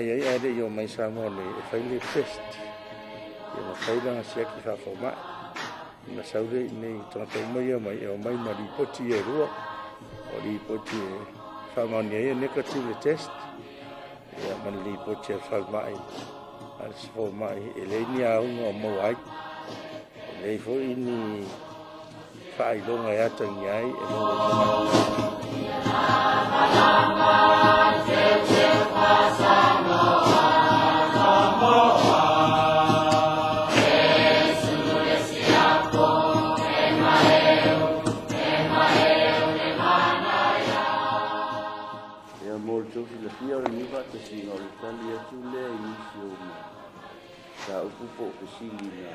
aiaiga e i ai ae le i omai i Samoa nei, e fai le test, ia ma fai lana siaki faafomai. Ona sau lea i inei, o tagata uma ia e omai, e omai ma lipoti ia e lua. O lipoti e faamaonia ai e negative le test, ia ma le lipoti a le falemai, a le fomai, e leai ni auga o maua ai. E leai foi ni faailoga e atagia ai e maua i le Ia mo le tou silafia o lenei faatasiga o le tali atu lea i nisi o mataupu po o fesili na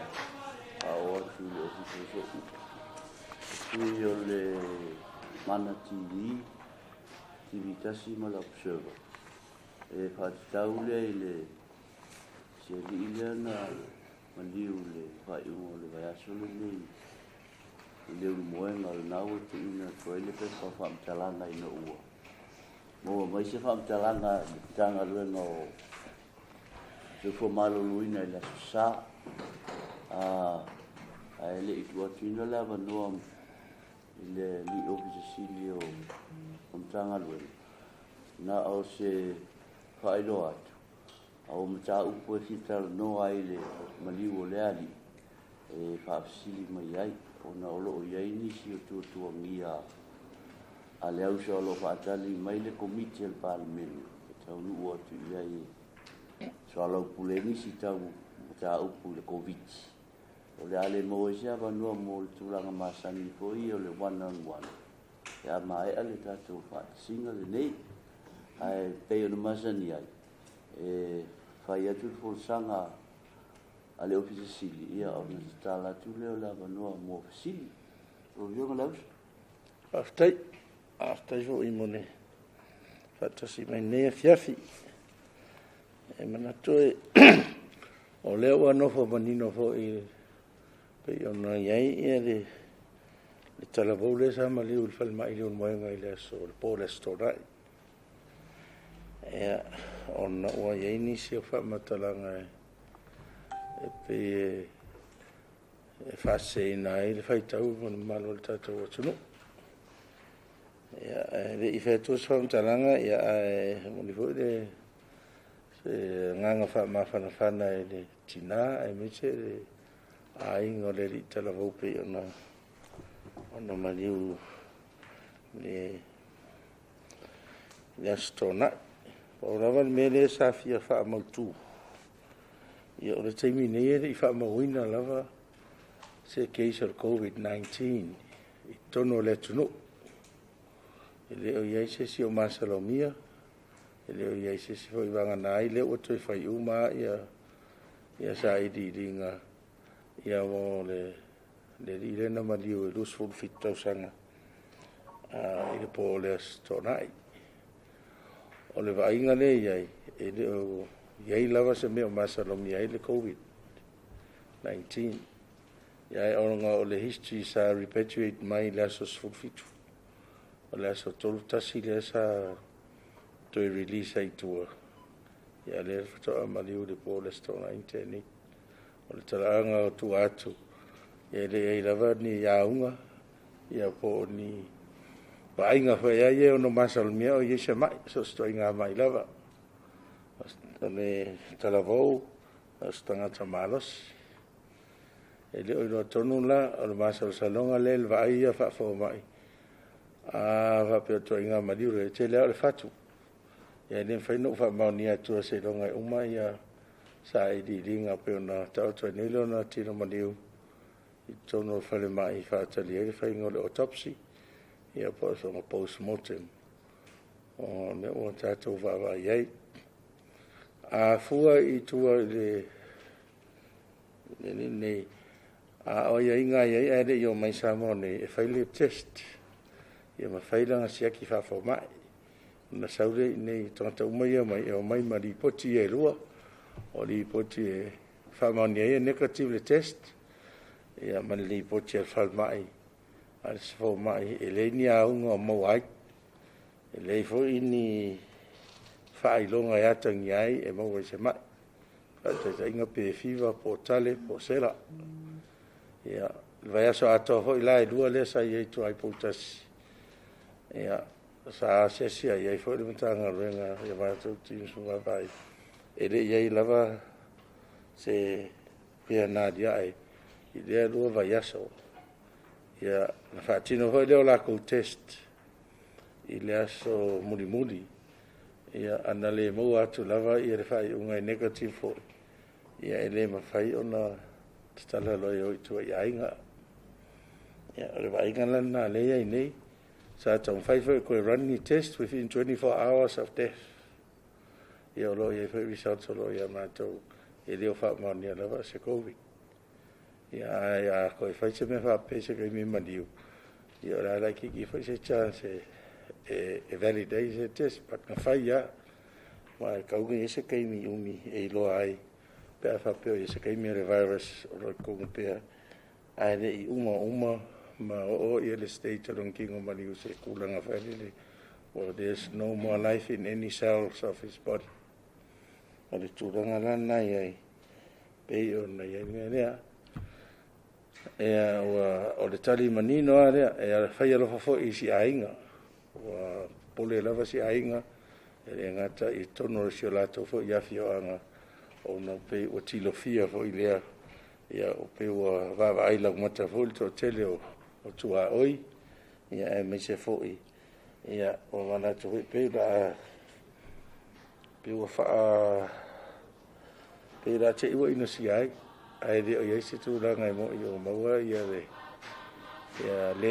faaoo atu i le Ofisa o Soo Sui o le Mana TV, TV1 ma le Observer. E faatatau lea i le si alii lea na maliu i le faaiuga o le vaiaso lenei i Leulumoega, lena ua tuuina atu ai le pepa faamatalaga ina ua maua mai se faamatalaga i le Matagaluega o Soifua Maloloina i le Aso Sa, ae le i tuu atuina le avanoa i le alii Ofisa Sili o Matagaluega, na o se faailoa atu, a o mataupu e fia talanoa ai i le maliu o lea alii, e faafesili mai ai, ona o lo o i ai nisi o tuatuagia a le auso o lo o faatali mai le Komiti a le Palemene e taunuu atu i ai e soalaupule ai nisi tau mataupu i le Koviti. O le a le maua ai se avanoa mo le tulaga masani foi ia o le one on one pe a maea le tatou faatasiga lenei. Ae pei ona masani ai, e fai atu le folasaga a le Ofisa Sili, ia ona tatala atu lea o le avanoa mo fesili. Lau Afioga Leausa. Faafetai. Faafetai foi mo le faatasi mai i lenei afiafi. E manatu o lea ua nofo manino foi pei ona i ai le talavou lea sa maliu i le falemai i Leulumoega i le po o le Aso Toonai. Ia, ona ua i ai nisi o faamatalaga e pei e faaseseina ai le faitau ma le mamalu o le tatou atunuu. Ia, ae le i fai atua se faamatalaga, ae momoli foi se agaga faamafanafana i le tina aemaise le aiga o le alii talavou pei ona maliu i le Aso Toonai. Pau lava le mea lea sa fia faamautu, ia o le taimi nei e le i faamauina lava se case o le Covid-19 i totonu o le atunuu. E le o i ai se isi o masalomia, e le o i ai se isi foi vagana ai lea ua toe fai uma lava sailiiliga mo le alii lea na maliu e 27 tausaga i le po o le Aso Toonai. O le vaaiga lea e i ai, e le o i ai lava se mea o masalomia ai le Covid-19. Ae ona o le history sa repatriate mai i le aso 17, o le aso 31 lea sa toe release ai i tua, ia lea faatoa maliu i le po o le Aso Toonai na tea nei. O le talaaga o tua atu, e leai lava ni auga po o ni vaaiga foi ia e ono masalomia o i ai se mai, so o se ituaiga mai lava. O le talavou, o se tagata malosi. E le o iloa tonu la, o le masalosaloga lea i le vaai ia faafomai, a faapea o le ituaiga maliu lea, e tele lava o le fatu. E le mafai ona ou faamaonia atua seiloga e uma sailiiliga pei ona taoto ai nei lona tino maliu i totonu o le falemai e faatali ai le faiga o le autopsy ia po o le faiga o le postmortem. O lea ua tatou vaavaai i ai. A fua i tua i le alii lenei, a o aiaiga lava e i ai ae le i omai i Samoa nei, e fai le test, ma fai lana siaki faafomai. Ona sau lea i inei, o tagata uma ia e omai, e omai ma lipoti ia e lua. O lipoti e faamaonia ai e negative le test, ia ma le lipoti a le falemai, a le fomai, e leai ni auga o maua ai. E leai foi ni faailoga. faailoga e atagia ai e maua i se mai. Faataitaiga pe fiva po o tale po o sela. Ia, le vaiaso atoa foi la e 2 lea sa i ai i tua i Poutasi, ia, sa asiasi i ai foi le Matagaluega i matou teams ma vaavaai, e le i i ai lava se mea na aliae i lea 2 vaiaso. Ia, ona faatino foi lea o latou test i le aso mulimuli. Ia ana le maua atu lava le faaiuga e negative foi, ia e le mafai ona tatala loa e o i tua i aiga. Ia, o le vaaiga la lena o lea e i ai nei. Sa taumafai foi e toe run ni test within 24 hours of death. Ia o lo o i ai foi results o lo o ia matou, e le o faamaonia lava se Covid. Ia ae a toe fai se mea faapea i se taimi maliu, ia o le a laitiiti foi se chance e valid ai se test, but na fai lava. Aua e tatau ona i ai se taimi umi e iloa ai pe a faapea o i ai se taimi o le virus o lo o i totonu pea, ae le i uma uma ma oo le stage o lona tino maliu i se tulaga foi lele ua there's no more life in any cells of his body. O le tulaga la lena e i ai, pei ona i ai le mea lea. Ia, o le tali manino lava lea, e fai alofa foi i si aiga, ua popole lava si aiga, e le gata i totonu o si o latou foi afioaga, ona e pei ua tilofia foi lea, e pei ua vaavaai laumata foi le toatele o tuaoi, aemaise foi ua manatu foi pei o le a te i ua inosia ai, ae le o i ai se tulaga e moni o maua le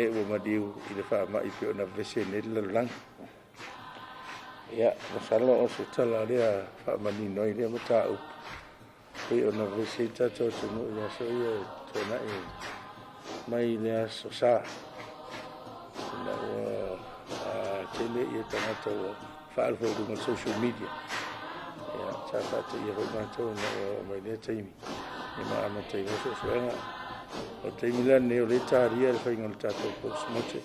ua maliu i le faamai e pei ona vevesi ai nei le lalolagi. Ia, masalo o se tala lea e faamanino ai lea mataupu e pei ona vevesi ai le tatou atunuu i aso ia ua tuanai mai le Aso Sa, ina ua tele tagata ua faaalu foi i luga o le social media. Sa faateia foi matou ina ua oo mai lea taimi ma amata ai loa suesuega. O le taimi la lenei o lea e talia le faiga o le tatou post-mortem.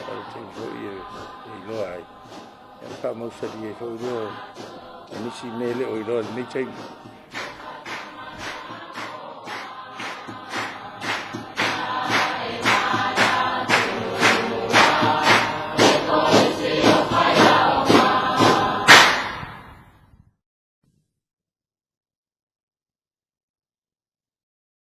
O le taimi foi e iloa ai, ona faamausali ai foi lea o nisi mea e le o iloa i lenei taimi.